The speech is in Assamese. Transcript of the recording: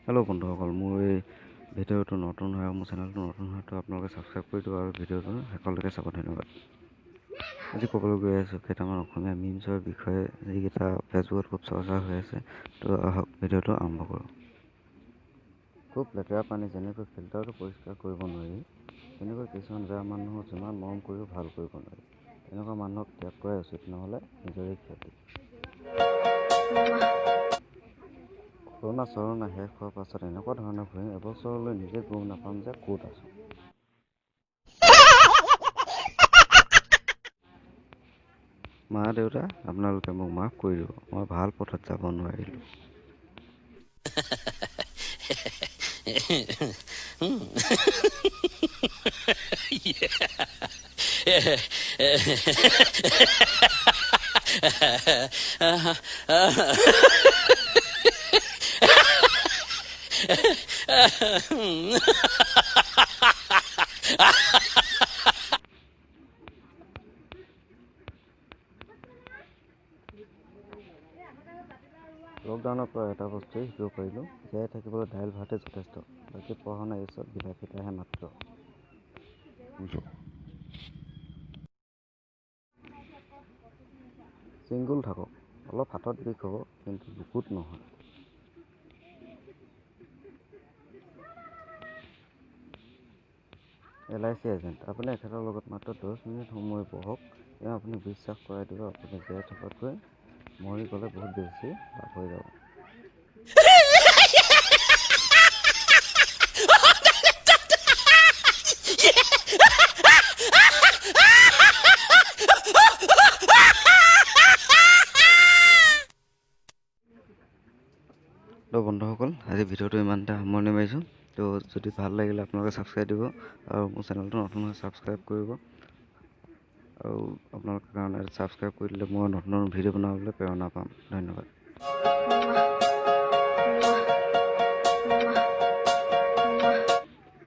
হেল্ল' বন্ধুসকল, মোৰ এই ভিডিঅ'টো নতুন হয়, মোৰ চেনেলটো নতুন হয়, তো আপোনালোকে ছাবস্ক্ৰাইব কৰি দিব আৰু ভিডিঅ'টো শেষলৈকে চাব। ধন্যবাদ। আজি ক'বলৈ গৈ আছোঁ কেইটামান অসমীয়া মিমছৰ বিষয়ে, যিকেইটা ফেচবুকত খুব চৰ্চা হৈ আছে। তো আহক, ভিডিঅ'টো আৰম্ভ কৰোঁ। খুব লেতেৰা পানী যেনেকৈ ফিল্টাৰটো পৰিষ্কাৰ কৰিব নোৱাৰি, তেনেকৈ কিছুমান বেয়া মানুহক যিমান মৰম কৰিও ভাল কৰিব নোৱাৰি। তেনেকুৱা মানুহক ত্যাগ কৰাই উচিত, নহ'লে নিজৰেই ক্ষতি। কৰোণা চৰোণা শেষ হোৱাৰ পাছত এনেকুৱা ধৰণে ফুৰিম, এবছৰলৈ নিজে গম নাপাম যে ক'ত আছোঁ। মা দেউতা, আপোনালোকে মোক মাফ কৰি দিব, মই ভাল পথত যাব নোৱাৰিলোঁ। লকডাউনৰ পৰা এটা বস্তুৱেই শিকিব পাৰিলোঁ, জীয়াই থাকিবলৈ দাইল ভাতে যথেষ্ট, বাকী পঢ়া শুনা এই চব বিলাসিতাহে মাত্ৰ। ছিংগুল থাকক, অলপ হাতত বিষ হ'ব, কিন্তু বুকুত নহয়। LIC agent, আপুনি এখেতৰ লগত মাত্ৰ 10 মিনিট সময় বহক, তেওঁ আপুনি বিশ্বাস কৰাই দিব, আপুনি জীয়াই থকাতকৈ মৰি গ'লে বহুত বেছি লাভ হৈ যাব। তো বন্ধুসকল, আজি ভিডিঅ'টো ইমানতে সামৰণি মাৰিছোঁ। তো যদি ভাল লাগিলে আপোনালোকে ছাবস্ক্ৰাইব দিব আৰু মোৰ চেনেলটো নতুন হৈ ছাবস্ক্ৰাইব কৰিব আৰু আপোনালোকৰ কাৰণে ছাবস্ক্ৰাইব কৰি দিলে মই নতুন নতুন ভিডিঅ' বনাবলৈ প্ৰেৰণা পাম। ধন্যবাদ।